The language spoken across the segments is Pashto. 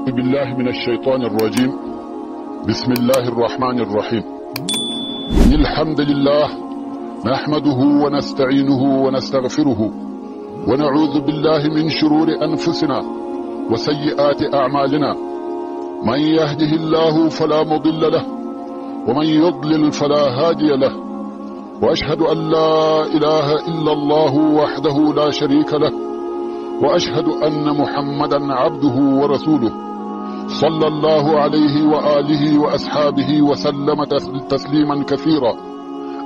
بالله من الشيطان الرجيم. بسم الله الرحمن الرحيم. إن الحمد لله نحمده ونستعينه ونستغفره ونعوذ بالله من شرور أنفسنا وسيئات أعمالنا. من يهده الله فلا مضل له ومن يضلل فلا هادي له، وأشهد أن لا إله إلا الله وحده لا شريك له، وأشهد أن محمدا عبده ورسوله صلى الله عليه وآله وأصحابه وسلم تسليما كثيرا.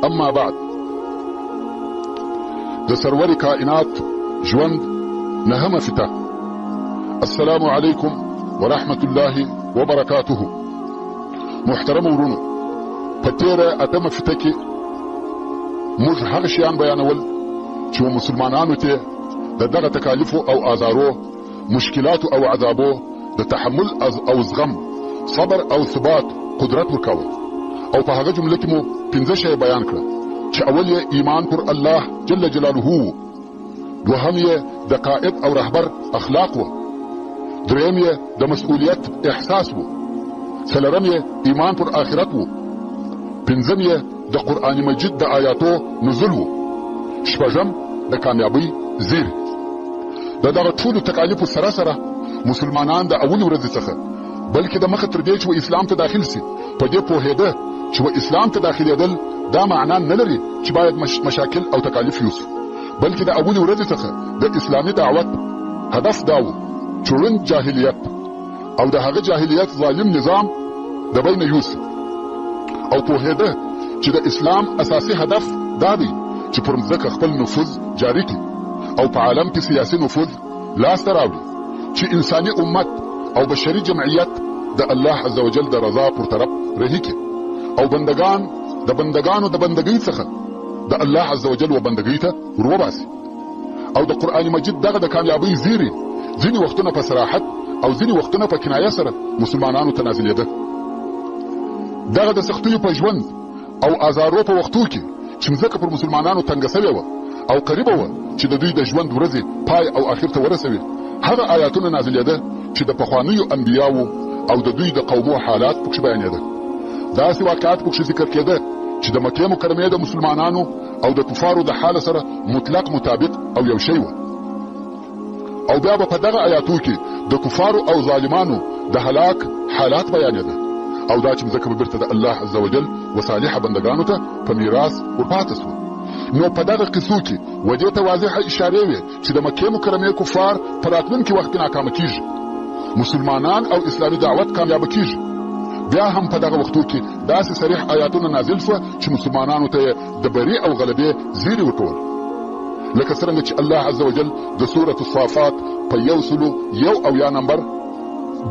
أما بعد، د سرور کائنات ژوند نهمه فته. السلام علیکم ورحمة الله وبرکاته. محترم ورونو، په تېره اتمه فته کې موږ هغه شیان بیانول چې و مسلمانانو ته د دغه تکالیفو او آزارو، مشکلاتو او عذابو د تحمل او زغم، صبر او ثبات قدرت ورکاوه. او په هغه جمله کې مو پنځه شی بیان کړه چې اول یې ایمان پر الله جل جلاله و، دوهم یې د قائد او رهبر اخلاق و، دریم یې د مسؤلیت احساس و، څلورم یې ایمان پر آخرت و، پنځم یې د قرآن مجید د آیاتو نزول و، شپږم د کامیابۍ زیری. د دغه ټولو تکالیفو سره سره مسلمانان د اولې ورځې څخه، بلکې د مخه تر دې چې و اسلام ته داخل سي، په دې پوهېده چې و اسلام ته داخلېدل دا معنا نه لري چې باید مشاکل او تکالیف یوسي، بلکې د اولې ورځې څخه د اسلامي دعوت هدف دا و چې ړوند جاهلیت او د هغه جاهلیت ظالم نظام د بینه یوسي، او پوهېده چې د اسلام اساسي هدف دا دی چې پر مځکه خپل نفوذ جاري کړي او په عالم کې سیاسي نفوذ لاسته راوړي، چې انساني امت او بشري جمعیت د الله عز وجل د رضا پر طرف رهي کړي، او بندګان د بندګانو د بندګۍ څخه د الله عز وجل و بندګۍ ته وروباسي. او د قرآن مجید دغه د کامیابۍ زیری ځینې وختونه په صراحت او ځینې وختونه په کنایه سره مسلمانانو ته نازلېده. دغه د سختیو په ژوند او آزارو په وختو کې چې مځکه پر مسلمانانو تنګه سوې وه او قریبه وه چې د دوی د ژوند ورځې پای او آخر ته ورسوي، هغه آیاتونه نازلېده چې د پخوانیو انبیاوو او د دوی د قومو حالات پکښې بیانېده. داسې واقعات پکښې ذکر کېده چې د مکې مکرمې د مسلمانانو او د کفارو د حال سره مطلق مطابق او یو شی وه. او بیا به په دغه آیاتو کې د کفارو او ظالمانو د هلاک حالات بیانېده، او دا چې مځکه به بیرته د الله عز وجل و صالح بندګانو ته په میراث ورپاته سوه. نو په دغه قصو کې و دې ته واضحه اشارې وې چې د مکې مکرمې کفار په راتلونکي وخت کې ناکامه کیږي، مسلمانان او اسلامي دعوت کامیابه کیږي. بیا هم په دغه وختو کې داسې صریح آیاتونه نازل سوه چې مسلمانانو ته یې د بري او غلبې زیري ورکول، لکه څرنګه چې الله عز وجل د سورة الصافات په 171 نمبر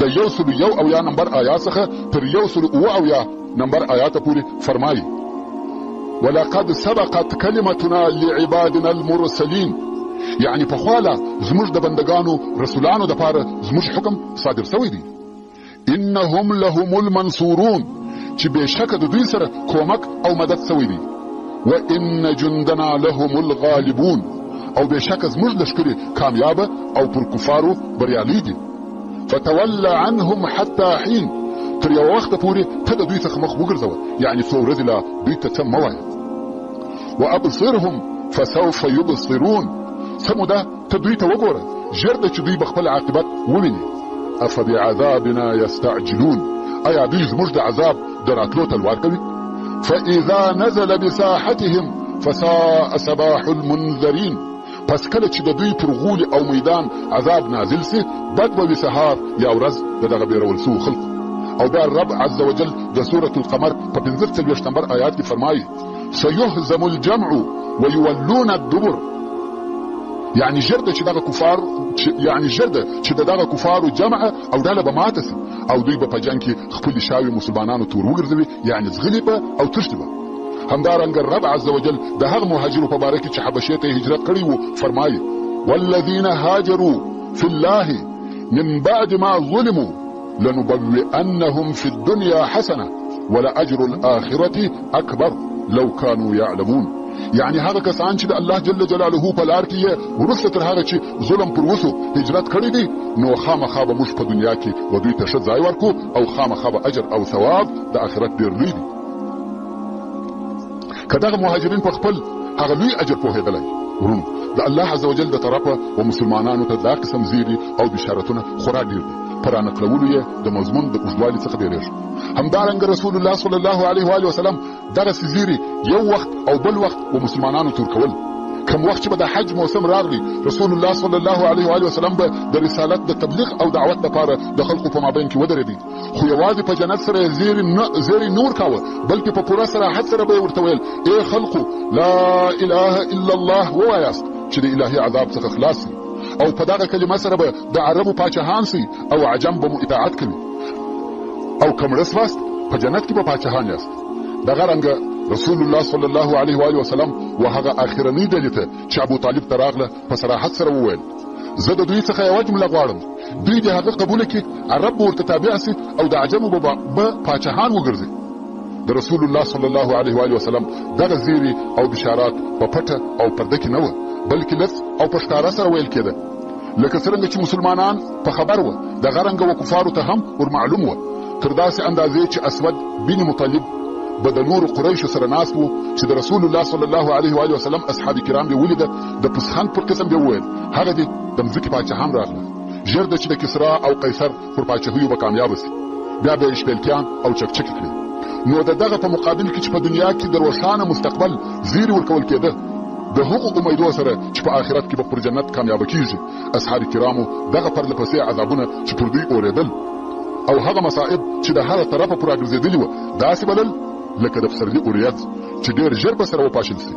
د 171 نمبر آیات څخه تر 177 نمبر آیات پورې فرمایي: ولقد سبقت کلمتنا لعبادنا المرسلین. یعنی پخوا لا زموږ د بندګانو رسولانو دپاره زموږ حکم صادر سوی دی. انهم لهم المنصورون، چې بېشکه د دوی سره کومک او مدد سوی دی. وان جندنا لهم الغالبون، او بېشکه زموږ لښکرې کامیابه او پر کفارو بریالي دي. فتول عنهم حتی حین، تر یوه وخته پورې ته د دوی څخه مخ وګرځوه، یعنې څو ورځې لا دوی ته څه مه وایه. وابصرهم فسوف یبصرون، څه موده ته دوی ته وګوره، ژر ده چې دوی به خپل عاقبت وویني. افبعذابنا یستعجلون، ایا دوی زموږ د عذاب د راتلو تلوار کوي؟ فاذا نزل بساحتهم فساء صباح المنذرین، پس کله چې د دوی پر غولي او میدان عذاب نازل سي، بد به وي سهار یا ورځ د دغه بیرول سوو خلکو. او بیا رب عز وجل د سورة القمر په 45 نمبر آیات کې فرمایي: سيهزم الجمع ويولون الدبر. یعنی ژر ده چې دغه کفار، یعنی ژر ده چې د دغه کفارو جمع او ډله به ماته سي، او دوی به په جنګ کې خپلې شاوې مسلمانانو ته ور وګرځوي، یعنی ځغلي به او تښتي به. همدارنګه رب عز وجل د هغه مهاجرو په باره کې چې حبشې ته یې هجرت کړی وو فرمایي: والذین هاجروا في الله من بعد ما ظلموا لنبوئنهم في الدنيا حسنة ولأجر الآخرة أكبر لو كانوا يعلمون. یعنی هغه کسان چې د الله جل جلاله په لار کې یې وروسته تر هغه چې ظلم پر وسو هجرت کړی دی، نو خامخا به موږ په دنیا کې و دوی ته ښه ځای ورکو او خامخا به اجر او ثواب د آخرت ډېر لوی دی. که دغه مهاجرین په خپل هغه لوی اجر پوهېدلی، وروڼو، د الله عز وجل د طرفه و مسلمانانو ته دا قسم زیري او بشارتونه خورا ډېر دي، په رانقلولو یې د مضمون د اوږدوالي څخه بېرېږم. همدارنګه رسول الله صلی الله علیه وآله وسلم دغسې زیري یو وخت او بل وخت و مسلمانانو ته ورکول. کوم وخت چې به د حج موسم راغلی، رسول الله صلی الله علیه وآله وسلم به د رسالت د تبلیغ او دعوت لپاره د خلکو په مابین کې ودرېدی، خو یوازې په جنت سره یې زیری نه ورکاوه، بلکې په پوره صراحت سره به یې ورته ویل: ای خلقو، لا اله الا الله ووایاست چې د الهي عذاب څخه خلاص سئ، او په دغه کلمه سره به د عربو پاچهان سئ او عجم به مو اطاعت کوي، او که مړه سواست په جنت کې به پاچهان یاست. دغه رنګه رسول الله صلی الله علیه وآله وسلم و هغه آخرنۍ ډلې ته چې ابو طالب ته راغله په صراحت سره وویل: زه د دوی څخه یوه جمله غواړم، دوی دې هغه قبوله کړي، عرب به ورته تابع سي او د عجمو به پاچهان وګرځي. د رسول الله صلی الله علیه وآله وسلم دغه زیري او بشارات په پټه او پرده کې نه وه، بلکې لڅ او په ښکاره سره ویل کېده. لکه څرنګه چې مسلمانان په خبر وه، دغه رنګه و کفارو ته هم ورمعلوم وه، تر داسې اندازې چې اسود بن مطلب به د نورو قریشو سره ناست وو چې د رسول الله صلی الله علیه وآله وسلم اصحاب کرام یې ولیده، د پسخند پر قسم یې وویل: هغه دي د مځکې پاچهان راغله، ژر ده چې د کسرا او قیصر پر پاچهیو به کامیابه سي، بیا به یې شپېلکیان او چکچکې کړې. نو د دغه په مقابل کې چې په دنیا کې د روښانه مستقبل زیری ورکول کېده، د هغو امیدو سره چې په آخرت کې به پر جنت کامیابه کیږي، اصحاب کرامو دغه پرله پسې عذابونه چې پر دوی اورېدل او هغه مصائب چې د هره طرفه پر راګرځېدلي وه، داسې بلل لکه د پسرلي اوریځ چې ډېر ژر به سره وپاشل سي.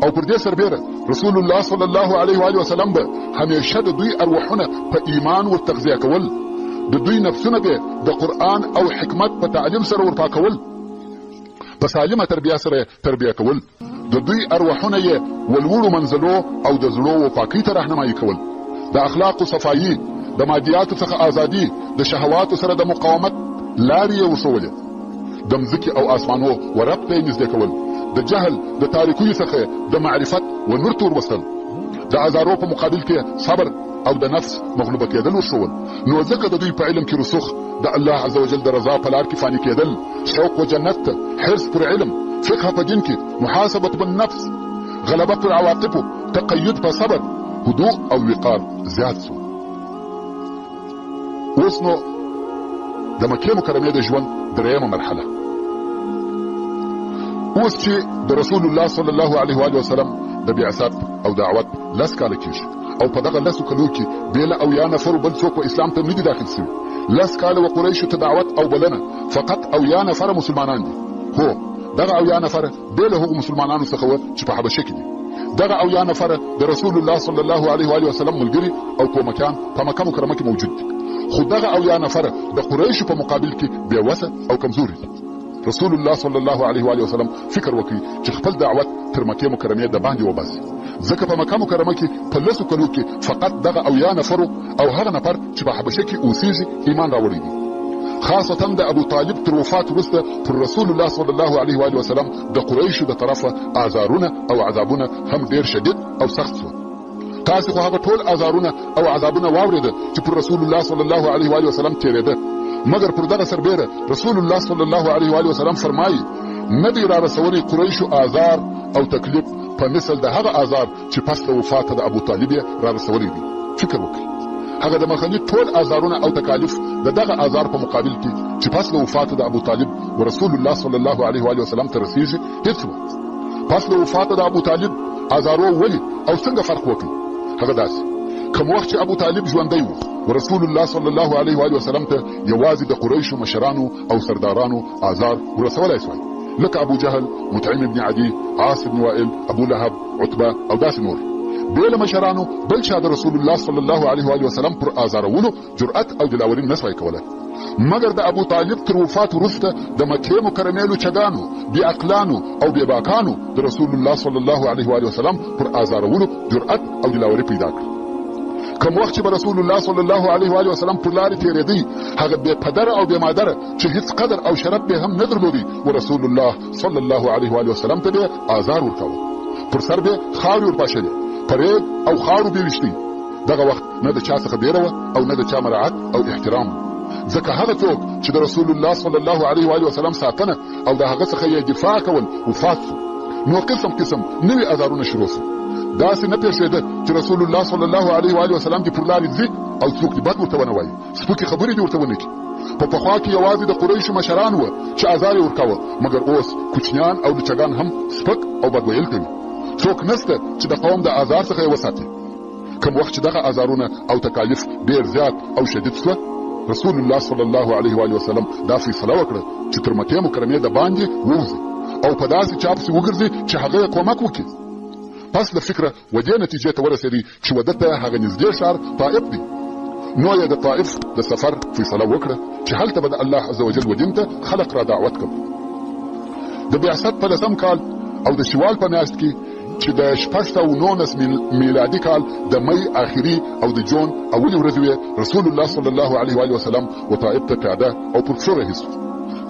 او پر دې سربېره رسول الله صلی الله علیه وآله وسلم به همیشه د دوی ارواحونه په ایمان ور تغذیه کول، د دوی نفسونه به د قرآن او حکمت په تعلیم سره ور پاکول، په سالمه تربیه سره تربیه کول، د دوی ارواحونه یې و لوړو منزلو او د زړو و پاکۍ ته رهنمایي کول، د اخلاقو صفایي، د مادیاتو څخه ازادي، د شهواتو سره د مقاومت لارې یې ورښوولې، د مځکې او آسمانو و رب ته یې نږدې کول، د جهل د تاریکیو څخه یې د معرفت و نور ته وروستل، د ازارو په مقابل کې صبر او د نفس مغلوبه کېدل ورښوول. نو ځکه د دوی په علم کې رسوخ، د الله عز وجل د رضا په لار کې فاني کېدل، شوق و جنت ته، حرص پر علم، فقه په دین کې، محاسبة بالنفس، غلبه پر عواطفو، تقید په صبر، هدوء او وقار زیات سو. اوس نو د مکې مکرمې د ژوند درېیمه مرحله. اوس چې د رسول الله صلی الله علیه وآله وسلم د بعثت او دعوت 10 کاله کېږي او په دغه 10 کلو کې بې له 70 نفرو بل څوک و اسلام ته نه دي داخل سوي. 10 کاله و قریشو ته دعوت او بلنه فقط 70 نفره مسلمانان دي. هو، دغه 70 نفره بې له هغو مسلمانانو څخه وه چې په حبشه کې دي. دغه 70 نفره د رسول الله صلی الله علیه وآله وسلم ملګري او کومکیان په مکه مکرمه کې موجود دي، خو دغه 70 نفره د قریشو په مقابل کې بې وسه او کمزوري دي. رسول الله صلی الله علیه وآله وسلم فکر وکړي چې خپل دعوت تر مکې مکرمې د باندې وباسي، ځکه په مکه مکرمه کې په 10 کلو کې فقط دغه 70 نفرو او هغه نفر چې په حبشه کې اوسیږي ایمان راوړی دی. خاصتا د ابو طالب تر وفات وروسته پر رسول الله صلی الله علیه وآله وسلم د قریشو د طرفه آزارونه او عذابونه هم ډېر شدید او سخت سول. تاسې خو هغه ټول آزارونه او عذابونه واورېده چې پر رسول الله صلی الله علیه وآله وسلم تېرېده، مګر پر دغه سربېره رسول الله صلی الله علیه وآله وسلم فرمایي: نه دی را رسولی قریشو آزار او تکلیف په مثل د هغه آزار چې پس له وفاته د ابو طالب یې را رسولی دی. فکر وکړئ، هغه د مخني ټول آزارونه او تکالیف د دغه آزار په مقابل کې چې پس له وفاته د ابو طالب و رسول الله صلی الله علیه وآله وسلم ته رسیږي هیڅ وه. پس له وفاته د ابو طالب آزارو ولې او څنګه فرق وکړ؟ هغه داسې: کوم وخت چې ابو طالب ژوندی و، رسول الله صلی الله علیه وآله وسلم ته یوازې د قریشو مشرانو او سردارانو آزار ورسولای سوای، لکه ابو جهل، مطعم بن عدي، عاص بن وائل، ابو لهب، عتبه او داسې نور. بې له مشرانو بل چا د رسول الله صلی الله علیه وآله وسلم پر آزارولو جرأت او دلاوري نه سوای کولای. مګر د ابو طالب تر وفات وروسته د مکې مکرمې لوچګانو، بې عقلانو او بې باکانو د رسول الله صلی الله علیه وآله وسلم پر آزارولو جرأت او دلاوري پیدا کړه. کوم وخت چې به رسول الله صلی الله علیه و وسلم پر لارې تېرېدی، هغه بې پدره او بې مادره چې هیڅ قدر او شرف به هم نه درلودی، و رسول الله صلی الله علیه و وسلم ته به آزار ورکاوه، پر سر به خاورې ورپاشلې، په ریګ او خاورو به ویشتی. دغه وخت نه د چا څخه بیره وه او نه د چا مراعت او احترام، ځکه هغه څوک چې د رسول الله صلی الله علیه و وسلم ساتنه او د هغه څخه یې دفاع کول وفات سو. نو قسم قسم نوي ازارونه شروع سو. داسې نه پېښېده چې رسول الله صلی الله علیه و وسلم دې پر لارې ځي او څوک دې بد ورته ونه وایي، سپکې خبرې دې ورته ونه کړي. په پخوا کې یوازې د قریشو مشران وه چې ازار یې ورکاوه، مګر اوس کوچنیان او لوچګان هم سپک او بد ویل کوي. څوک نسته چې د قوم د ازار څخه یې وساتي. کوم وخت چې دغه ازارونه او تکالیف ډېر زیات او شدید سوه، رسول الله صلی الله علیه و وسلم دا فیصله وکړه چې تر مکې مکرمې د باندې ووځي او په داسې چا پسې وګرځي چې هغه یې کومک وکړي. پس له فکره و دې نتیجې ته ورسېدی چې وده ته هغه نږدې ښار طائف دی. نو یې د طائف د سفر فیصله وکړه چې هلته به د الله عز وجل و دین ته خلق را دعوت کړم. د بعثت په لسم کال او د شوال په میاشت کې چې د 619 میلادي کال د مۍ آخري او د جون اولې ورځې وې، رسول الله صلی الله علیه و وسلم و طائف ته پیاده او پر پښو رهي سو.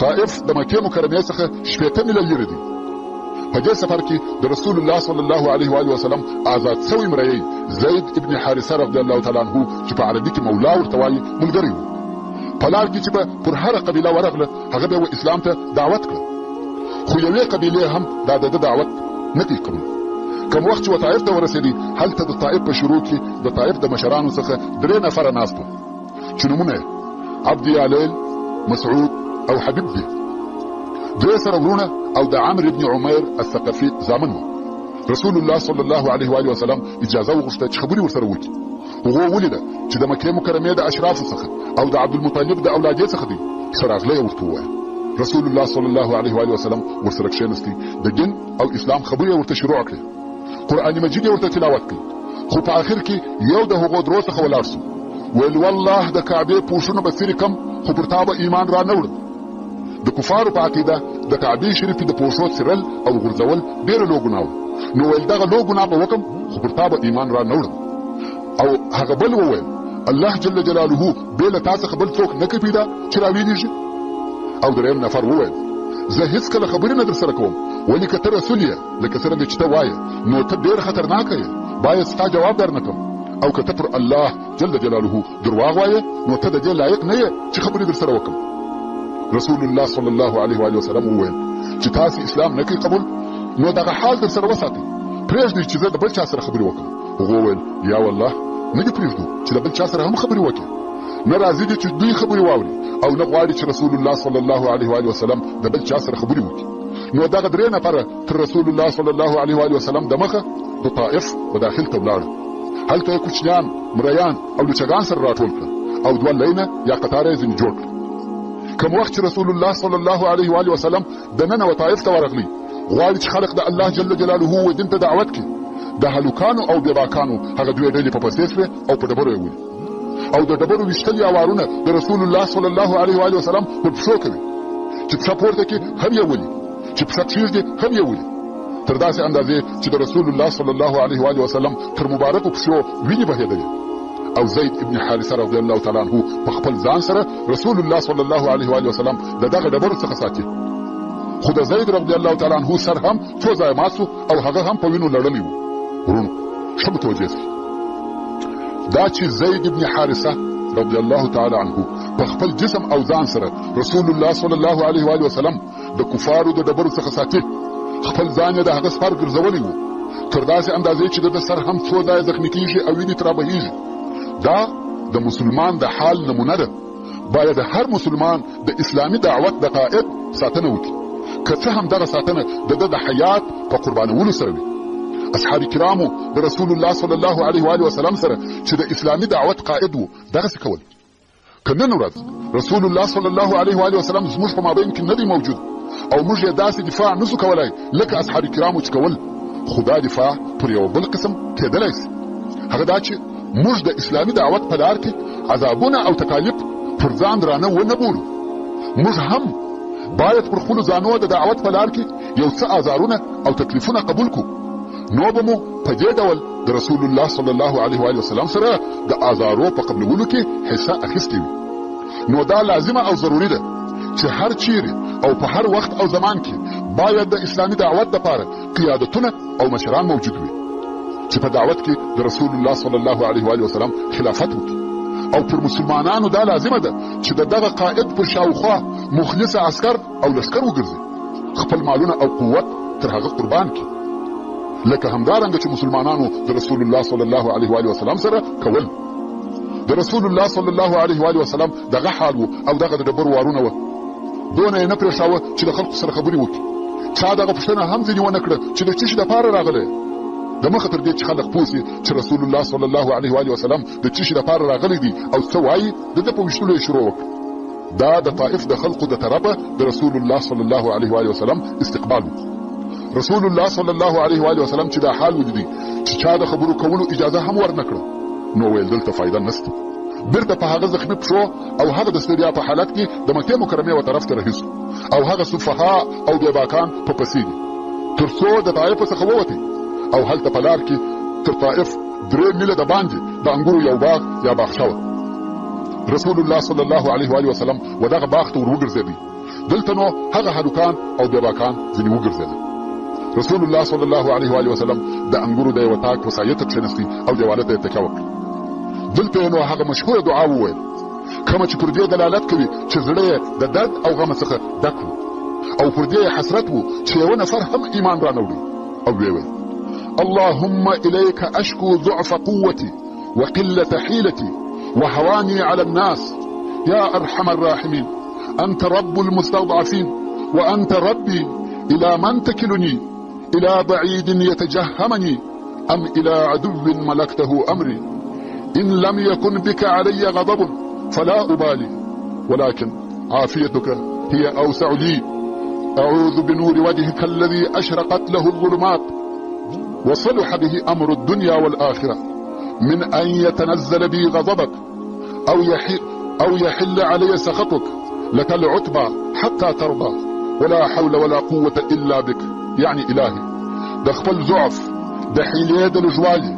طائف د مکې مکرمې څخه 60 میله لیرې دی. په دې سفر کې د رسول الله صلی الله علیه و وسلم آزاد سوی مریی زید ابن حارثه رضی الله تعالی عنه چې په عربي کې مولا ورته وایي ملګری و. په لار کې چې به پر هره قبیله ورغله هغه به و اسلام ته دعوت کړه، خو یوې قبیلې هم دا د ده دعوت نه کوي قبول. کوم وخت چې و طائف ته ورسېدی، هلته د طائف په شروع کې د طائف د مشرانو څخه 3 نفره ناست وه چې نومونه یې عبد یالیل، مسعود او حبیب دي. 2 سره وروڼه او د عمرو بن عمیر الثقفي زامن وه. رسول الله صلی الله علیه و وسلم اجازه وغوښته چې خبرې ورسره وکړي. هغو ولیده چې د مکې مکرمې د اشرافو څخه او د عبدالمطلب د اولادې څخه دی. ښه راغلی یې ورته وویل. رسول الله صلی الله علیه و وسلم ورسره کښېنستی، د دین او اسلام خبرې یې ورته شروع کړې، قرآن مجید یې ورته تلاوت کړ. خو په آخر کې یو د هغو درو څخه ولاړ سو، ویل والله د کعبې پوښونه به څیرې کم، خو پر تا به ایمان را نه وړم. د کفارو په عقیده د کعبې شریفې د پوښو څیرل او غورځول ډېره لو ګناه وه، نو ویل دغه لو ګناه به وکم، خو پر تا به ایمان را نه وړم. او هغه بل وویل الله جل جلاله بې له تا څخه بل څوک نه کوي پیدا چې راویلېږي. او دریم نفر وویل زه هیڅکله خبرې نه درسره کوم، ولې که ته رسول یې لکه څرنګه چې ته وایې نو ته ډېر خطرناکه یې، باید ستا جواب در نه کړم. او که ته پر الله جل جلاله درواغ وایې نو ته د دې لایق نه یې چې خبرې درسره وکړم. رسول الله صلی الله علیه و وسلم وویل چې تاسې اسلام نه کوئ قبول، نو دغه حال در سره وساتئ، پرېږدئ چې زه د بل چا سره خبرې وکړم. هغو وویل یا والله نه دې پرېږدو چې د بل چا سره هم خبرې وکړې، نه راضي دي چې دوی خبرې واوري او نه غواړي چې رسول الله صلی الله علیه و وسلم د بل چا سره خبرې وکړي. نو دغه 3 نفره تر رسول الله صلی الله علیه و وسلم دمخه د طائف و داخل ته ولاړل. هلته یې کوچنیان، مریان او لوچګان سره راټول کړل او 2 لینه یا قطاره یې ځینې جوړ کړل. کوم وخت چې رسول الله صلی الله علیه و وسلم دننه و طائف ته ورغلی، غواړي چې خلق د الله جل جلاله و دین ته دعوت کړي، د هلکانو او بېباکانو هغه 2 ډلې په پسې سوې او په ډبرو یې ولي او د ډبرو ویشتل یا وارونه د رسول الله صلی الله علیه و وسلم پر پښو کوي، چې پښه پورته کړي هم یې ولي، چې پښه کښېږدي هم یې ولي، تر داسې اندازې چې د رسول الله صلی الله علیه و وسلم تر مبارکو پښو وینې بهېدلې. او زید ابن حارثه رضی الله تعالی عنه په خپل ځان سره رسول الله صلی الله علیه و وسلم د دغه ډبرو څخه ساتي. خو د زید رضی الله تعالی عنه سر هم څو ځایه مات سو او هغه هم په وینو لړلی و. وروڼو ښه متوجه سئ، دا چې زید ابن حارثه رضی الله تعالی عنه په خپل جسم او ځان سره رسول الله صلی الله علیه و وسلم د کفارو د ډبرو څخه ساتي، خپل ځان یې د هغه سپر ګرځولی و، تر داسې اندازې چې د ده سر هم څو ځایه زخمي کیږي او وینې ترې رابهیږي. دا د مسلمان د حال نمونه ده. باید هر مسلمان د اسلامي دعوت د قائد ساتنه وکړي، که څه هم دغه ساتنه د ده د حیات په قربانولو سره وي. اصحاب کرامو د رسول الله صلی الله علیه و وسلم سره چې د اسلامي دعوت قائد و دغسې کول. که نن ورځ رسول الله صلی الله علیه و وسلم زموږ په مابین کې نه دی موجود او موږ یې داسې دفاع نسو کولای لکه اصحاب کرامو چې کول، خو دا دفاع پر یوه بل قسم کېدلی سي، هغه دا چې موږ د اسلامي دعوت په لار کې عذابونه او تکالیف پر ځان درانه ونه بولو. موږ هم باید پر خپلو ځانو د دعوت په لار کې یو څه آزارونه او تکلیفونه قبول کړو، نو به مو په دې ډول د رسول الله صلی الله علیه و وسلم سره د آزارو په قبلولو کې حصه اخیستې وي. نو دا لازمه او ضروري ده چې هر چیرې او په هر وخت او زمان کې باید د اسلامي دعوت لپاره قیادتونه او مشران موجود وي چې په دعوت کې د رسول الله صلی الله علیه و وسلم خلافت وکړي. او پر مسلمانانو دا لازمه ده چې د دغه قائد پر شاوخوا مخلص عسکر او لښکر وګرځي، خپل مالونه او قوت تر هغه قربان کړي، لکه همدارنګه چې مسلمانانو د رسول الله صلی الله علیه و وسلم سره کول. د رسول الله صلی الله علیه و وسلم دغه حال و او دغه د ډبرو وارونه وه. دونه یې نه پرېښاوه چې د خلکو سره خبرې وکړي. چا دغه پوښتنه هم ځینې ونه کړه چې د څه شي دپاره راغلی. د مخه تر دې چې خلک پوه سي چې رسول الله صلی الله علیه و وسلم د څه شي دپاره راغلی دی او څه وایي، د ده په ویشتلو یې شروع وکړه. دا د طائف د خلقو د طرفه د رسول الله صلی الله علیه و وسلم استقبال و. رسول الله صلی الله علیه و وسلم چې دا حال ولیدی چې چا د خبرو کولو اجازه هم ورنه کړه، نو ویل دلته فایده نشته. بیرته په هغه زخمي پښو او هغه د ستړیا په حالت کې د مکې مکرمې و طرف ته رهي سو او هغه سفها او بېباکان په پسې دي تر څو د طائف څخه ووتی او هلته په لار کې تر طائف 3 میله د باندې د انګورو یو باغ یا باغچه وه. رسول الله صلی الله علیه و وسلم و دغه باغ ته ور وګرځېدی. دلته نو هغه هلکان او بېباکان ځینې وګرځېدل. رسول الله صلی الله علیه و وسلم د انګورو د یوه تاک په سایه ته کښېنستی او دیواله ته یې تکیه وکړه. دلته یې نو هغه مشهوره دعا وویل کومه چې پر دې دلالت کوي چې زړه یې د درد او غم څخه ډک و او پر دې یې حسرت و چې یوه نفر هم ایمان رانه وړي، او ویې ویل: اللهم إليك أشكو ضعف قوتي وقلة حيلتي وهواني على الناس يا أرحم الراحمين، أنت رب المستضعفين وأنت ربي، إلى من تكلني؟ إلى بعيد يتجهمني أم إلى عدو ملكته أمري؟ إن لم يكن بك علي غضب فلا أبالي، ولكن عافيتك هي أوسع لي. أعوذ بنور وجهك الذي أشرقت له الظلمات وصلح به أمر الدنيا والآخرة، من أن يتنزل بي غضبك أو يحل علي سخطك، لك العتبى حتى ترضى، ولا حول ولا قوة إلا بك. يعني إلهي د خپل ضعف، د حیلې د لږوالي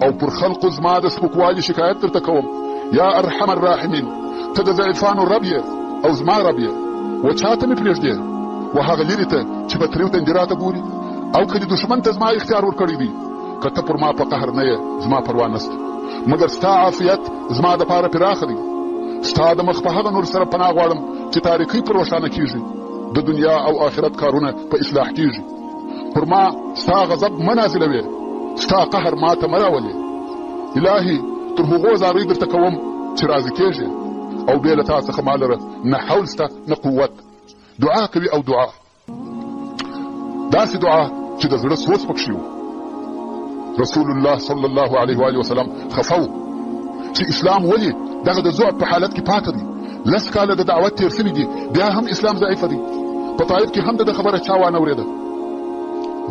او پر خلقو زما د سپکوالي شکایت درته کوم. یا ارحم الراحمین، ته د ضعیفانو رب یې او زما رب یې، و چا ته مې پرېږدې؟ و هغه لیرې ته چې په تریو تندي راته ګوري، او که دې دښمن ته زما اختیار ورکړی دی، که ته پر ما په قهر نه یې زما پروا نشته، مګر ستا عافیت زما دپاره پراخه دی. ستا د مخ په هغه نور سره پناه غواړم چې تاریکۍ پر روښانه کیږي، د دنیا او آخرت کارونه په اصلاح کیږي. پر ما ستا غضب مه نازلوې، ستا قهر ما ته مه راولې. الهي تر هغو زارۍ درته کوم چې راضي کیږې، او بې له تا څخه ما لره نه حول سته نه قوت. دعا کوي او دعا، داسې دعا چې د زړه سوز پکښې و. رسول الله صلی الله علیه و وسلم خفه و چې اسلام ولې دغه د ضعف په حالت کې پاته دی. 10 کاله د دعوت تېر سوي دي، بیا هم اسلام ضعیفه دی. په طائف کې هم د ده خبره چا وانه ورېده.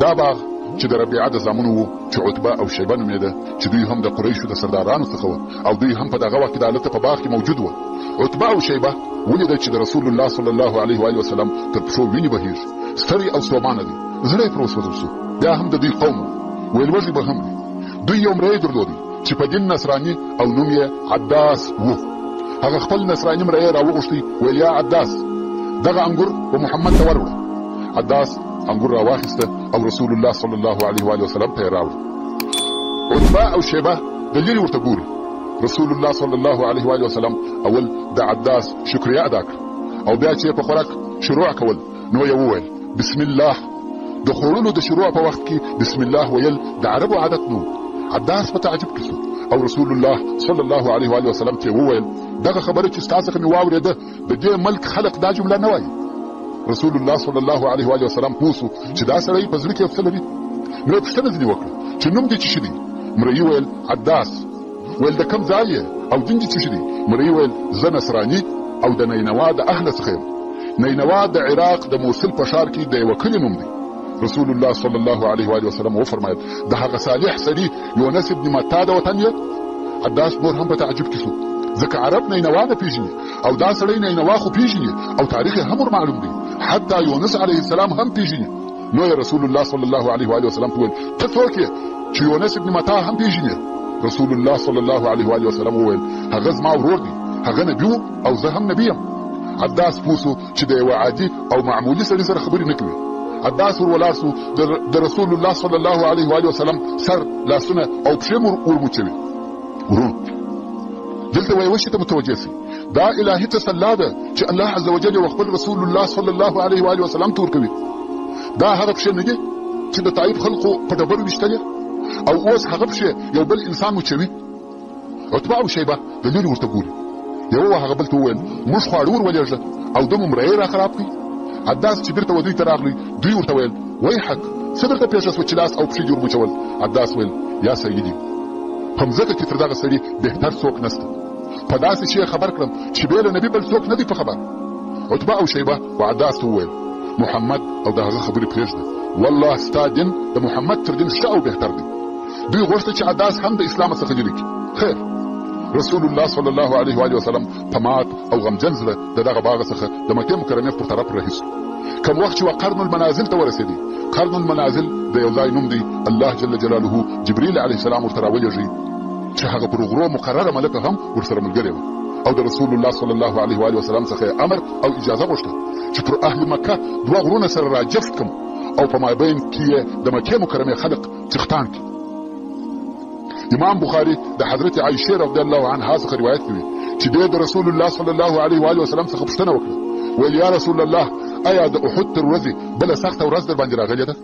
دا باغ چې د ربیعه د زامنو و چې عتبه او شیبه نومېده، چې دوی هم د قریشو د سردارانو څخه وه او دوی هم په دغه وخت کې د هلته په باغ کې موجود وه. عتبه او شیبه ولیده چې د رسول الله صلی الله علیه و وسلم تر پښو وینې بهیږي، ستړی او ستومانه دی، زړه یې پر وسوځل شو. بیا هم د دوی قوم و، ویل وږي به هم وي. دوی یو مریی درلودی چې په دین نصراني او نوم یې عداس و. هغه خپل نصراني مریی راوغوښتی، ویل: یا عداس، دغه انګور و محمد ته وروړه. عداس انګور راواخیسته او رسول الله صلی الله علیه و وسلم ته یې راوړه. عتبه او شیبه د لیرې ورته ګوري. رسول الله صلی الله علیه و وسلم اول د عداس شکریه ادا کړه او بیا چې په خوراک شروع کول نو یې وویل: بسم الله. د خوړلو د شروع په وخت کې بسم الله ویل د عربو عادت نه و. عداس په تعجب کې سو او رسول الله صلی الله علیه و وسلم ته وویل: دغه خبره چې ستا څخه مې واورېده، د دې ملک خلق دا جمله نه وایي. رسول الله صلی الله علیه و وسلم پوه سو چې دا سړی په زړه کې یو څه لري، نو یې پوښتنه ځینې وکړه چې نوم دې څه شي دی؟ مریي ویل: عداس. ویل: د کوم ځای یې او دین دې څه شي دی؟ مریي ویل: زه نصراني او د نینوا د اهله څخه یم. نینوا د عراق د موصل په ښار کې د یوه کلي نوم دی. رسول الله صلی الله علیه و وسلم وفرمایل: د هغه صالح سړي یونس ابن متا د وطن یې؟ عداس نور هم په تعجب کې سو، ځکه عرب نینوا نه پیژني او دا سړی نینوا خو پیژني او تاریخ یې هم ور معلوم دی، حتی یونس علیه السلام هم پیژني. نو یې رسول الله صلی الله علیه وآله وسلم ته وویل، ته څوک یې چې یونس ابن متا هم پېژنې؟ رسول الله صلی الله علیه وآله وسلم وویل، هغه زما ورور دی، هغه نبي و او زه هم نبي یم. عداس پوه سو چې د یوه عادي او معمولي سړي سره خبرې نه کوي. عداس ور ولاړ سو، د رسول الله صلی الله علیه وآله وسلم سر، لاسونه او پښې مو ورموچوي. وروڼو، دلته و یوه شي ته متوجه سئ، دا الهي تسلا ده چې الله عز وجل یې خپل رسول الله صلی الله علیه وآله وسلم ته ورکوي. دا هغه پښې نه دي چې د طایف خلقو په ډبرو ویشتلې او اوس هغه پښې یو بل انسان مچوي. عتبه او شیبه د لرې ورته ګوري. یوه و هغه بل ته وویل، موږ خواړه ور ولېږه او ده مو مریی را خراب کړ. عداس چې بیرته و دوی ته راغلی، دوی ورته ویل، ویحک، څه درته پېښه شوه چې لاس او پښې دې ورمچول؟ عداس ویل، یا سیدي، په مځکه کې تر دغه سړي بهتر څوک نشته. په داسې شي یې خبر کړم چې بې له نبي بل څوک نه دی په خبر. عتبه او شیبه و عداس ته وویل، محمد او د هغه خبرې پرېږده، والله ستا دین د محمد تر دین ښه او بهتر دی. دوی غوښته چې عداس هم د اسلام څخه لرې کړي. خیر، رسول الله صلی الله علیه وآله وسلم په مات او غمجن زړه د دغه باغ څخه د مکې مکرمې پر طرف رهي شو. کوم وخت چې وه قرن المنازل ته ورسېدی، قرن المنازل د یو ځای نوم دی، الله جل جلاله جبریل علیه السلام ورته راولېږی چې هغه پر غرو مقرره ملکه هم ورسره ملګرې وه او د رسول الله صلی الله علیه وآله وسلم څخه یې امر او اجازه غوښته چې پر اهل مکه دوه غرونه سره راجفت کم او په مابین کې یې د مکې مکرمې خلق چختان کړي. امام بخاري د حضرت عایشې رضی الله عنها څخه روایت کوي چې دې د رسول الله صلی الله علیه و آله وسلم څخه پوښتنه وکړه، ویل یا رسول الله، ایا د احد تر ورځې بله سخته ورځ در باندې راغلې ده؟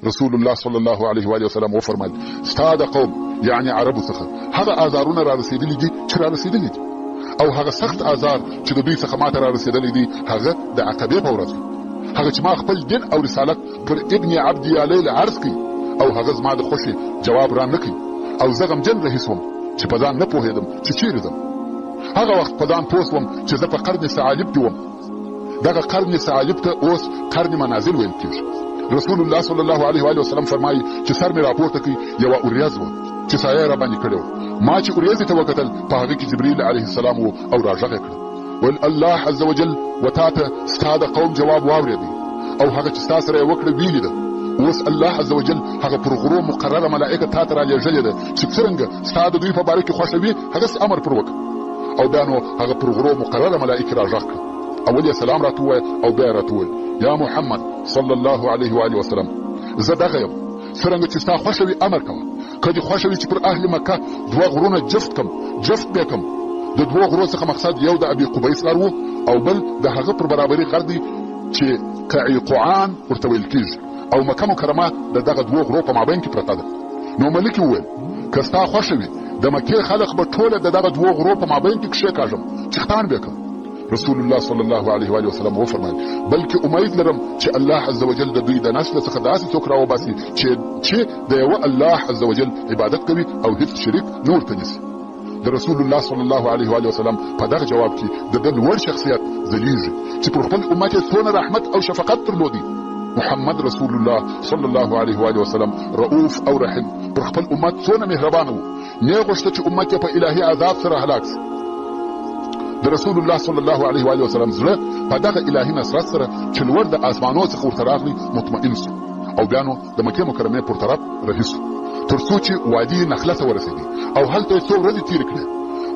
رسول الله صلی الله علیه و آله وسلم وفرمایل، ستا د قوم یعنی عربو څخه هغه آزارونه را رسېدلي دي چې را رسېدلي دي، او هغه سخت آزار چې د دوی څخه ماته را رسېدلی دی هغه د عقبې په ورځ، هغه چې ما خپل دین او رسالت پر ابن عبد یالیل عرض کړ او هغه زما د خوښې جواب را نه کړ او زه غمجن رهي سوم چې په ځان نه پوهېدم چې چیرې ځم. هغه وخت په ځان پوه سوم چې زه په قرن ثعالب کې وم. دغه قرن ثعالب ته اوس قرن منازل ویل کیږي. رسول الله صلی الله علیه وآله وسلم فرمایي چې سر مې راپورته کړ، یوه اوریځ وه چې سایه یې راباندې کړې وه. ما چې اوریځې ته وکتل په هغه کې جبریل علیه السلام و او راغږ یې کړه، ویل الله عز وجل و تا ته ستا د قوم جواب واورېدی او هغه چې ستا سره یې وکړه ویلي ده. اوس الله عز وجل هغه پر غرو مقرره ملائکه تا ته رالیږلې ده چې څرنګه ستا د دوی په باره کې خوښه وي هغسې امر پر وکړه. او بیا نو هغه پر غرو مقرره ملائکې راغږ کړه، اول یې سلام راته ووایه او بیا یې راته وویل، یا محمد صلی الله علیه وآله وسلم، زه دغه یم، څرنګه چې ستا خوښه وي امر کوه. که دې خوښه وي چې پر اهل مکه دوه غرونه جفت کم، جفت به کم. د دوو غرو څخه مقصد یو د ابي قبیس غر و او بل د هغه پر برابري غر دی چې قعیقعان ورته ویل کیږي او مکه مکرمه د دغه دوو غرو په مابین کې پرته ده. نو ملکې وویل، که ستا خوښه وي د مکې خلق به ټوله د دغه دوو غرو په مابین کې کښېکاږم، چختان به کم. رسول الله صلی الله علیه وآله وسلم وفرمایل، بلکې امید لرم چې الله عز وجل د دوی د نسل څخه داسې څوک راوباسي چې د یوه الله عز وجل عبادت کوي او هیڅ شریک نه ورته نیسي. د رسول الله صلی الله علیه وآله وسلم په دغه جواب کې د ده لوړ شخصیت ځلیږي چې پر خپل امت یې څونه رحمت او شفقت درلودی. محمد رسول الله صلی الله علیه وآله وسلم رؤوف او رحیم پر خپل امت څونه مهربانه و، نه یې غوښته چې امت یې په الهي عذاب سره هلاک شي. د رسول الله صلی الله علیه وآله وسلم زړه په دغه الهي نصرت سره چې لوړ د آسمانو څخه ورته راغلی مطمئن شو او بیا نو د مکې مکرمې پر طرف رهي شو تر څو چې وادي نخله ته ورسېدی او هلته یې څو ورځې تېرې کړې.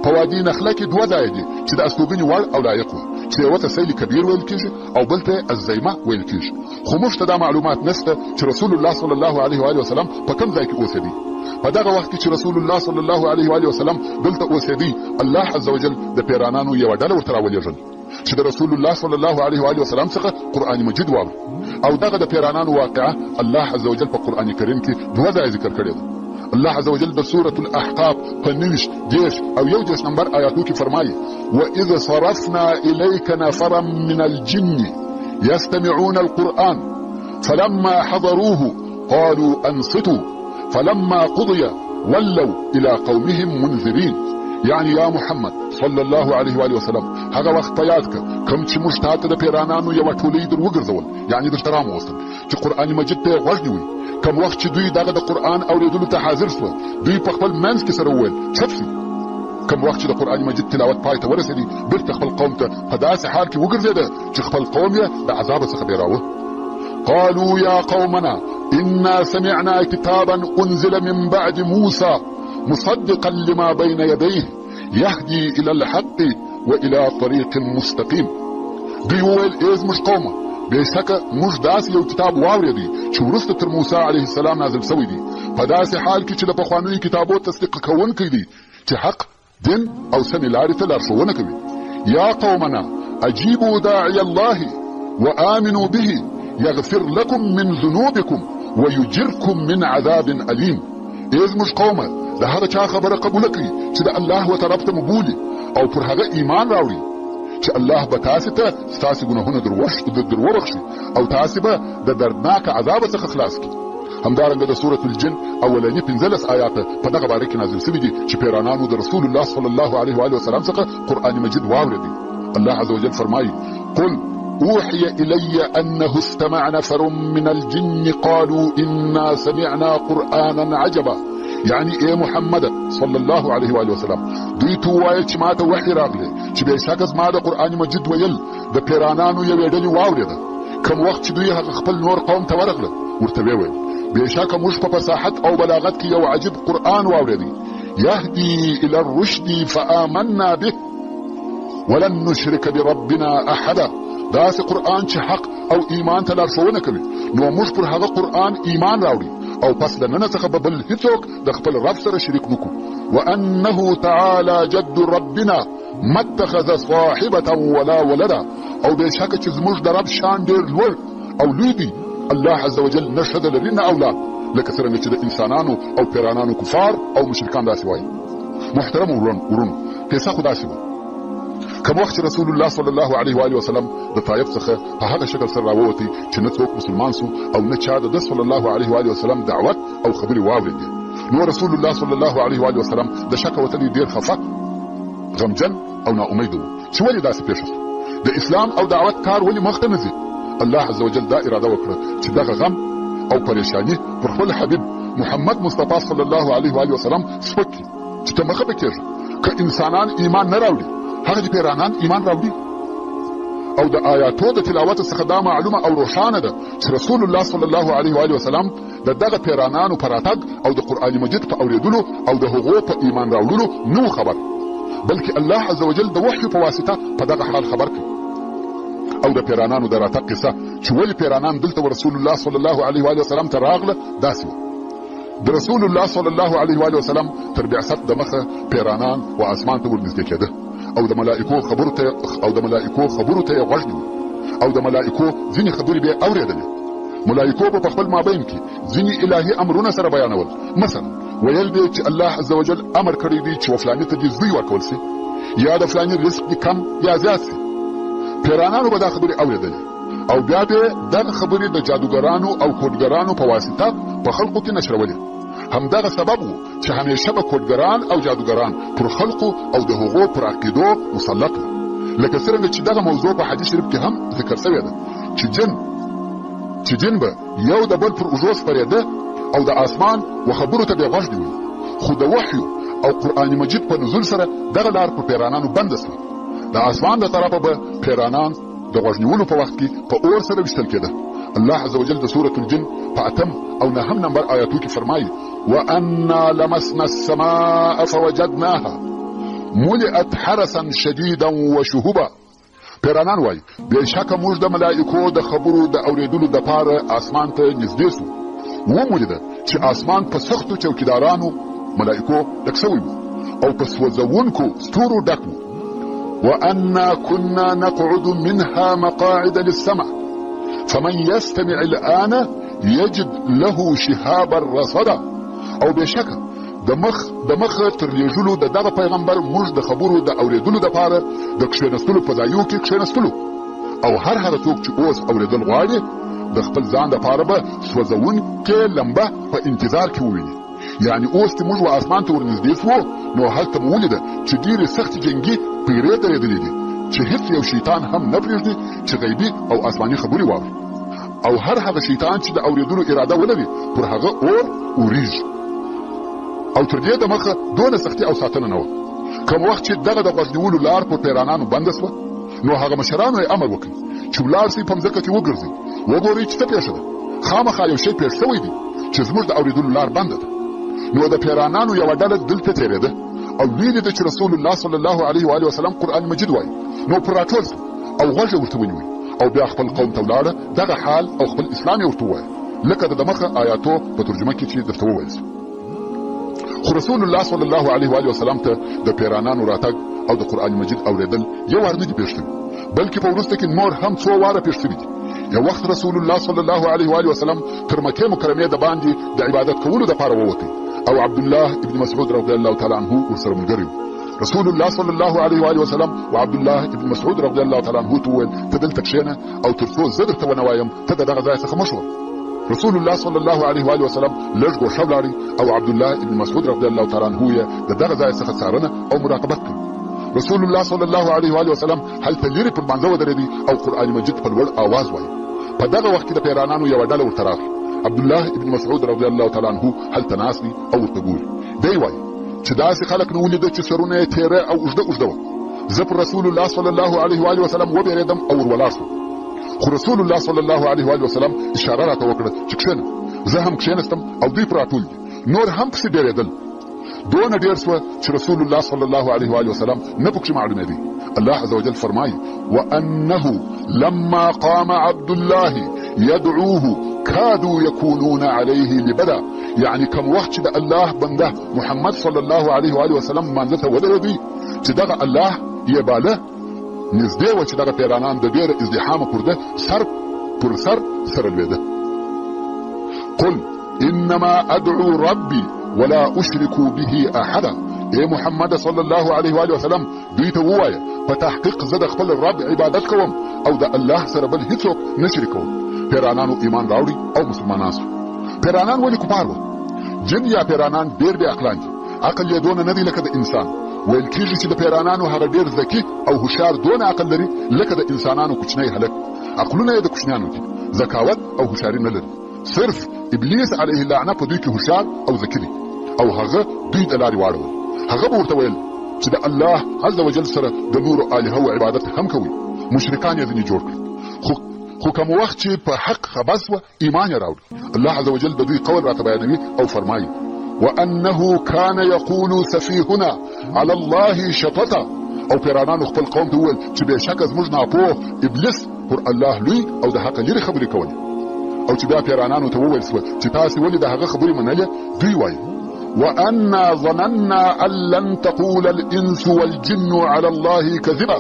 په وادي نخله کې دوه ځایه دي چې د استوګنې وړ او لایق وه، چې یوه ته سیل کبیر ویل کېږي او بل ته الزیمه ویل کېږي. خو موږ ته دا معلومات نشته چې رسول الله صلی الله علیه وآله وسلم په کوم ځای کې اوسېدی. په دغه وخت کې چې رسول الله صلی الله علیه وآله وسلم دلته اوسېدی، الله عز وجل د پیرانانو یوه ډله ورته راولېږل چې د رسول الله صلی الله علیه وآله وسلم څخه قرآن مجید واوري. او دغه د پیرانانو واقعه الله عز وجل په قرآن کریم کې دوه ځایه ذکر کړې ده. الله عز وجل د سورة الاحقاف په 29، 30 او 31 نمبر آیاتو کې فرمایي: وإذ صرفنا إليك نفرا من الجن يستمعون القرآن فلما حضروه قالوا أنصتوا فلما قضي ولوا إلى قومهم منذرين. یعنی یا محمد صلی الله علیه وآله وسلم، هغه وخت په یاد که کوم چې موږ تا ته د پیرانانو یوه ټولۍ در وګرځول، یعنی درته راموستل چې قرآن مجید ته یې غوږ نیوی. کوم وخت چې دوی دغه د قرآن اورېدلو ته حاضر سوه، دوی په خپل منځ کې سره وویل، چپ شئ. کوم وخت چې د قرآن مجید تلاوت پای ته ورسېدی، بیرته خپل قوم ته په داسې حال کې وګرځېده چې خپل قوم یې د عذابه څخه بېراوه. قالوا يا قومنا إنا سمعنا كتابا أنزل من بعد موسى مصدقا لما بين يديه يهدي إلى الحق وإلى طريق مستقيم. دوی وویل ای زموږ قومه، بېشکه موږ داسې یو کتاب واورېدی چې وروسته تر موسی علیه السلام نازل شوی دی، په داسې حال کې چې د پخوانیو کتابو تصدیق کوونکی دی چې حق، دین او سمې لارې ته لارښوونه کوي. یا قومنا اجیبوا داعی الله وآمنوا به یغفر لکم من ذنوبکم ویجرکم من عذاب الیم. ای زموږ قومه، د هغه چا خبره قبوله کړئ چې د الله و طرف ته مو بولي او پر هغه ایمان راوړي، چې الله به تاسې ته ستاسې ګناهونه در وبخښي او تاسې به د دردناک عذاب څخه خلاص کړي. همدارنګه د سورة الجن اولني 15 آیاته په دغه باره کې نازل شوي دي چې پیرانانو د رسول الله صلی الله علیه وآله وسلم څخه قرآن مجید واورېدی. الله عز وجل فرمایي: قل أوحي إلي أنه استمع نفر من الجن قالوا إنا سمعنا قرآنا عجبا. یعنی ای محمد صلی الله علیه وآله وسلم، دوی ته ووایه چې ماته وحي راغلې چې بېشکه زما د قرآن مجید ویل د پیرانانو یوې ډلې واورېده. کوم وخت چې دوی هغه خپل نور قوم ته ورغله، ورته ویې ویل بېشکه موږ په فصاحت او بلاغت کې یو عجیب قرآن واورېدی، يهدي إلى الرشد فآمنا به ولن نشرك بربنا أحدا. داسې قرآن چې حق او ایمان ته لارښوونه کوي، نو موږ پر هغه قرآن ایمان راوړي او پس له ننه څخه به بل هیڅوک د خپل رب سره شریک نکو. وانه تعالی جد ربنا ما اتخذ صاحبة ولا ولدا. او بېشکه چې زموږ د رب شان ډېر لوړ او لوی دی، الله عز وجل نه ښځه لري نه اولاد، لکه څرنګه چې د انسانانو او پیرانانو کفار او مشرکان داسې وایي. محترم ورونو، قصه خو داسې وه. کوم وخت چې رسول الله صلی الله علیه وآله وسلم د طایف څخه په هغه شکل سره راووتی چې نه څوک مسلمان سو او نه چا د ده صلی الله علیه وآله وسلم دعوت او خبرې واورېدې، نو رسول الله صلی الله علیه وآله وسلم د شکه وتلی ډېر خفه، غمجن او ناامیده و چې ولې داسې پېښه سوه، د اسلام او دعوت کار ولې مخته نه ځي. الله عز وجل دا اراده وکړه چې دغه غم او پریشانی پر خپل حبیب محمد مصطفی صلی الله علیه وآله وسلم سپک کړي چې ته مه خفه کېږه، که انسانان ایمان نه راوړي هغه دې پیرانان ایمان راوړي. او د آیاتو د تلاوت څخه دا معلومه او روښانه ده چې رسول الله صلی الله علیه وآله وسلم د دغه پیرانانو په راتګ او د قرآن مجید په اورېدلو او د هغو په ایمان راوړلو نه خبر، بلکې الله عز وجل د وحي په واسطه په دغه حال خبر کړي. او د پیرانانو د راتګ قصه چې ولې پیرانان دلته رسول الله صلی الله علیه وآله وسلم ته راغله داسې وه. د رسول الله صلی الله علیه وآله وسلم تر بعثت د مخه پیرانان و اسمان ته ورنږدې کېده او د ملائکو خبرو ته یې غوږ نیوه او د ملائکو ځینې خبرې به یې اورېدلې. ملائکو به په خپل مابین کې ځینې الهي امرونه سره بیانول، مثلا ویل به چې الله عز وجل امر کړی دی چې وفلاني ته دې زوی ورکول سي، یا د فلاني رزق دې کم یا زیات سي. پیرانانو به دا خبرې اورېدلې او بیا به دغه خبرې د جادوګرانو او کوډګرانو په واسطه په خلقو کې نشرولې. همدغه سبب و چې همیشه به کوډګران او جادوګران پر خلقو او د هغو پر عقیدو مسلط وو، لکه څرنګه چې دغه موضوع په حدیث شریف کې هم ذکر شوې ده چې جن به یو د بل پر اوږو سپرېده او د آسمان و خبرو ته به غوږ نیوی. خو د وحیو او قرآن مجید په نزول سره دغه لار پر پیرانانو بنده سوه. د آسمان د طرفه به پیرانان د غوږ نیولو په وخت کې په اور سره ویشتل کېده. الله عز وجل د سورة الجن په 8 او 9 نمبر آیاتو کې فرمایي: وأنا لمسنا السماء فوجدناها ملئت حرسا شديدا وشهبا. پیرانان وایي بېشکه موږ د ملائکو د خبرو د اورېدلو دپاره آسمان ته نږدې سو، ومو لیده چې آسمان په سختو چوکیدارانو ملائکو ډک سوی و او په سوځوونکو ستورو ډک و. وأنا كنا نقعد منها مقاعد للسمع فمن يستمع الآن يجد له شهابا رصدا. او بېشکه د مخ تر لېږلو د دغه پیغمبر موږ د خبرو د اورېدلو دپاره د کښېنستلو په ځایو کې کښېنستلو، او هر هغه څوک چې اوس اورېدل غواړي د خپل ځان دپاره به سوځوونکې لمبه په انتظار کې وویني. یعنی اوس چې موږ و آسمان ته ورنږدې سوو نو هلته مو ولیده چې ډېرې سختې جنګي پیرې درېدلې دي چې هیڅ یو شیطان هم نه پرېږدي چې غیبي او آسماني خبرې واوري، او هر هغه شیطان چې د اورېدلو اراده ولري پر هغه اور اورېږي. او تر دې دمخه دونه سختي او ساتنه نه وه. کوم وخت چې دغه د غوږ نیولو لار پر پیرانانو بنده سوه نو هغه مشرانو یې امر وکړ چې ولاړ سئ، په مځکه کې وګرځئ، وګورئ چې څه پېښه ده. خامخا یو شی پېښ شوی دی چې زموږ د اورېدلو لار بنده ده. نو د پیرانانو یوه ډله دلته تېرېده او ویې لیده چې رسول الله صلی الله علیه وآله وسلم قرآن مجید وایي، نو پر راټول سو او غوږ یې ورته ونیوی او بیا خپل قوم ته ولاړه، دغه حال او خپل اسلام یې ورته ووایه، لکه د دمخه آیاتو په ترجمه کې چې درته وویل سو. خو رسول الله صلی الله علیه وآله وسلم ته د پیرانانو راتګ او د قرآن مجید اورېدل یو وار نه دي پېښ شوي، بلکې په وروسته کې نور هم څو واره پېښ شوي دي. یو وخت رسول الله صلی الله علیه وآله وسلم تر مکې مکرمې د باندې د عبادت کولو دپاره ووتی او عبدالله ابن مسعود رضی الله تعالی عنه ورسره ملګری و. رسول الله صلی الله علیه وآله وسلم و عبدالله ابن مسعود رضی الله تعالی عنه ته وویل، ته دلته کښېنه او تر څو زه درته ونه وایم ته د دغه ځای څخه مه ښوره. رسول الله صلی الله علیه وآله وسلم لږ ګوښه ولاړی او عبدالله ابن مسعود رضی الله تعالی عنه یې د دغه ځای څخه څارنه او مراقبت کوي. رسول الله صلی الله علیه وآله وسلم هلته لیرې پر لمانځه ودرېدی او قرآن مجید په لوړ آواز وایي. په دغه وخت کې د پیرانانو یوه ډله ورته راغله. عبدالله ابن مسعود رضی الله تعالی عنه هلته ناست دی او ورته ګوري. دی وایي چې داسې خلک مې ولیده چې سرونه یې تېره او اوږده اوږده وه. زه پر رسول الله صلی الله علیه وآله وسلم وبېرېدم او ور ولاړ شوم. خو رسول الله صلی الله علیه وآله وسلم اشاره راته وکړه چې کښېنه. زه هم کښېنستم او دوی پر راټول دي. نور هم پسې ډېرېدل. دونه ډېر سوه چې رسول الله صلی الله علیه وآله وسلم نه پکښې معلومېدی. الله عز وجل فرمایي: وأنه لما قام عبد الله يدعوه كادوا يكونون عليه لبدا. یعنی کوم وخت چې د الله بنده محمد صلی الله علیه وآله وسلم لمانځه ته ودرېدی چې دغه الله یې باله، نږدې وه چې دغه پیرانان د ډېره ازدحامه پر ده سر پر سر سره لوېده. قل انما ادعو ربي ولا اشرك به احدا. ای محمد صلی الله علیه وآله وسلم دوی ته ووایه، په تحقیق زه د خپل رب عبادت کوم او د الله سره بل هیڅوک نه شریکوم. پیرانانو ایمان راوړي او مسلمانان سو. پیرانان ولې کفار وه؟ جن یا پیرانان ډېر بې عقلان دي، عقل یې دونه نه دی لکه د انسان. ویل کیږي چې د پیرانانو هغه ډېر ذکي او هوښیار دونه عقل لري لکه د انسانانو کوچنی هلک. عقلونه یې د کوچنیانو دي، ذکاوت او هوښیاري نه لري. صرف ابلیس علیه اللعنه په دوی کې هوښیار او ذکي دی او هغه دوی د لارې واړول. هغه به ورته ویل چې د الله عز وجل سره د نورو الهو عبادت هم کوي. مشرکان یې ځینې جوړ کړل، خو کوم وخت چې په حق خبر سوه ایمان یې راوړي. الله عز وجل د دوی قول راته بیانوي او فرمایي: وانه كان يقول سفيهنا على الله شططا. او پیرانانو خپل قوم ته وویل چې بېشکه زموږ ناپوه ابلیس پر الله لوی او د حق لرې خبرې کولې. او چې بیا پیرانانو ته وویل سوه چې تاسې ولې د هغه خبرې منلې، دوی وایي: وأنا ظننا أن لن تقول الإنس والجن على الله كذبا.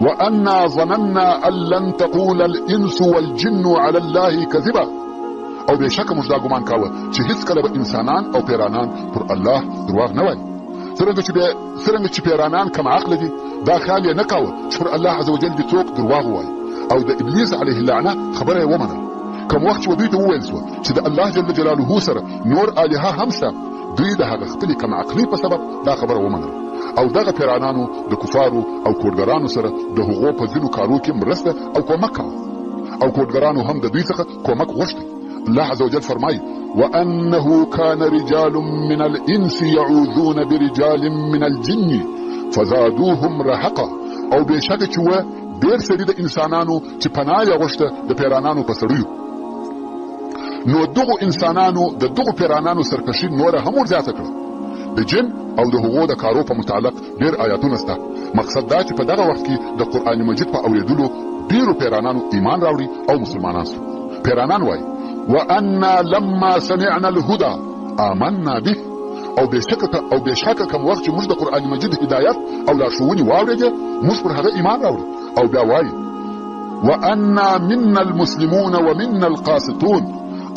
وأنا ظننا أن لن تقول الإنس والجن على الله كذبا. او بېشکه موږ دا ګمان کاوه چې هیڅکله به انسانان او پیرانان پر الله درواغ نه وایي. څرنګه چې پیرانان کم عقله دي، دا خیال یې نه کاوه چې پر الله عز وجل دې څوک درواغ ووایي او د ابلیس علیه اللعنه خبره یې ومنله. کوم وخت چې دوی ته وویل سوه چې د الله جل جلاله سره نور الهه هم شته، دوی د هغه خپلې کم عقلۍ په سبب دا خبره ومنله او دغه پیرانانو د کفارو او کوډګرانو سره د هغو په ځینو کارو کې مرسته او کومک کاوه او کوډګرانو هم د دوی څخه کومک غوښتی. الله عز وجل فرمایي: وأنه كان رجال من الإنس يعوذون برجال من الجن فزادوهم رهقا. او بېشکه چې وه ډېر سړي د انسانانو چې پناه یې غوښته د پیرانانو په سړیو. نو دغو انسانانو د دغو پیرانانو سرکشي نوره هم ور زیاته کړه. د جن او د هغو د کارو په متعلق ډېر آیاتونه سته. مقصد دا چې په دغه وخت کې د قرآن مجید په اورېدلو ډېرو پیرانانو ایمان راوړي او مسلمانان سو. پیرانان وایي: وأنا لما سمعنا الهدى آمنا به. او بېشکه کوم وخت چې موږ د قرآن مجید هدایت او لارښوونې واورېدې، موږ پر هغه ایمان راوړي. او بیا وایي: وأنا منا المسلمون ومنا القاسطون.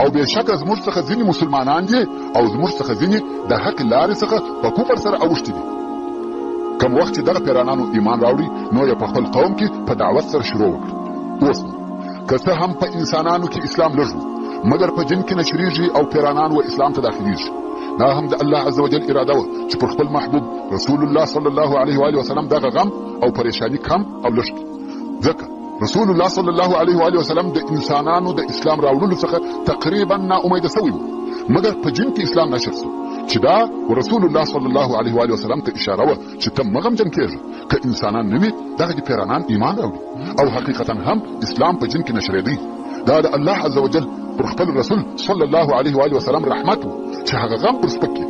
او بېشکه زموږ څخه ځینې مسلمانان دي او زموږ څخه ځینې د حق لارې څخه په کفر سره اوښتي دي. کوم وخت چې دغه پیرانانو ایمان راوړي، نو یې په خپل قوم کې په دعوت سره شروع وکړه. اوس که څه هم په انسانانو کې اسلام لږ و، مګر په جن کې نشریږي او پیرانان و اسلام ته داخلیږي. دا هم د الله عز وجل اراده وه چې پر خپل محبوب رسول الله صلی الله علیه وآله وسلم دغه غم او پریشانی کم او لږ کړي. ځکه رسول الله صلی الله علیه وآله وسلم د انسانانو د اسلام راوړلو څخه تقریبا نا امیده سوی و، مګر په جن کې اسلام نشر سو. چې دا رسول الله صلی الله علیه وآله وسلم ته اشاره وه چې ته مه غمجن کېږه، که انسانان نه وي دغه دې پیرانان ایمان راوړي. او حقیقتا هم اسلام په جن کې نشرېدی. دا د الله عز وجل پر خپل رسول صلی الله علیه وآله وسلم رحمت و چې هغه غم پر سپک کړي.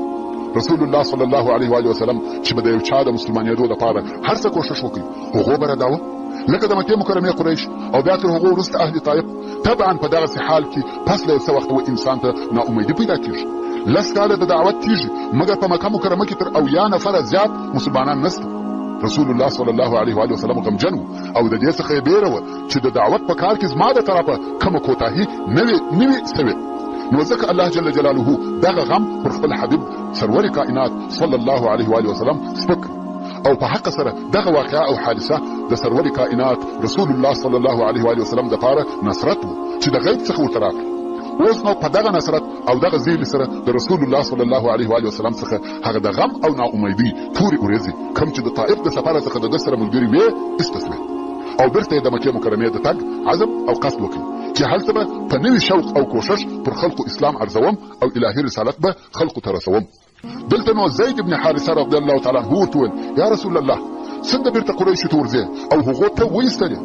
رسول الله صلی الله علیه وآله وسلم چې به د یو چا د مسلمانېدو لپاره هر څه کوښښ وکړي، هغو به رداوه، لکه د مکې مکرمې قریش او بیا تر هغو وروسته اهل طایف. طبعا په دغسې حال کې پس له یو څه وخته و انسان ته ناامیدي پیدا کیږي. 10 کاله د دعوت کیږي، مګر په مکه مکرمه کې تر 70 نفره زیات مسلمانان نشته. رسول الله صلی الله علیه وآله وسلم غمجن و او د دې څخه یې بیره وه چې د دعوت په کار کې زما د طرفه کومه کوتاهي نه وي سوې. نو ځکه الله جل جلاله دغه غم پر خپل حبیب سرور کائنات صلی الله علیه وآله وسلم سپک او په حق سره دغه واقعه او حادثه د سرور کائنات رسول الله صلی الله علیه وآله وسلم دپاره نصرت و چې د غیب څخه ورته راغی. اوس نو په دغه نصرت او دغه زیري سره د رسول الله صلی الله علیه وآله وسلم څخه هغه د غم او ناامیدۍ تورې ورځې کوم چې د طائف د سفره څخه د ده سره ملګري وې ایسته سوې او بیرته یې د مکې مکرمې د تګ عزم او قصد وکړ چې هلته به په نوي شوق او کوښښ پر خلقو اسلام عرضوم او الهي رسالت به خلقو ته رسوم. دلته نو زید بن حارثه رضی الله تعالی عنه ورته وویل، یا رسول الله، څنګه بیرته قریشو ته ورځې او هغو ته وایستلې؟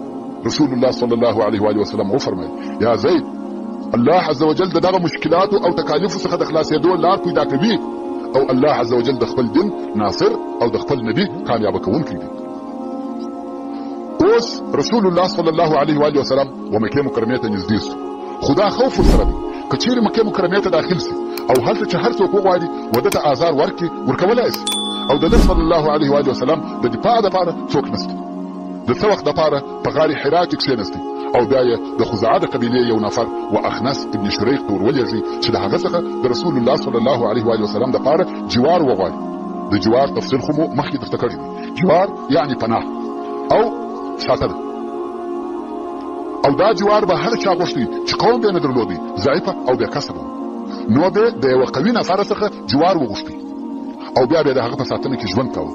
رسول الله صلی الله علیه وآله وسلم وفرمایل، یا زید، الله عز وجل د دغه مشکلاتو او تکالیفو څخه د خلاصېدو لار پیدا کوي او الله عز وجل د خپل دین ناصر او د خپل نبي کامیابه کوونکی دی. اوس رسول الله صلی الله علیه وآله وسلم و مکې مکرمې ته نږدې سو، خو دا خوف ورسره دی که چیرې مکې مکرمې ته داخل سي او هلته چې هر څوک وغواړي و ده ته آزار ورکړي، ورکولای سي او د ده صلی الله علیه وآله وسلم د دفاع دپاره څوک نشته. د څه وخت دپاره په غار حرا کې کښېنستی او بیا یې د خزاعه د قبیلې یو نفر و اخنس ابن شریق ته ورولېږي چې د هغه څخه د رسول الله صلی الله علیه وآله وسلم دپاره جوار وغواړي. د جوار تفصیل خو مو مخکې درته کړی دی. جوار یعنی پناه او ساتنه، او دا جوار به هغه چا غوښتی چې قوم به نه درلودی، ضعیفه او بې کسه به، نو به د یوه قوي نفر څخه جوار وغوښتی او بیا به د هغه په ساتنه کې ژوند کاوه.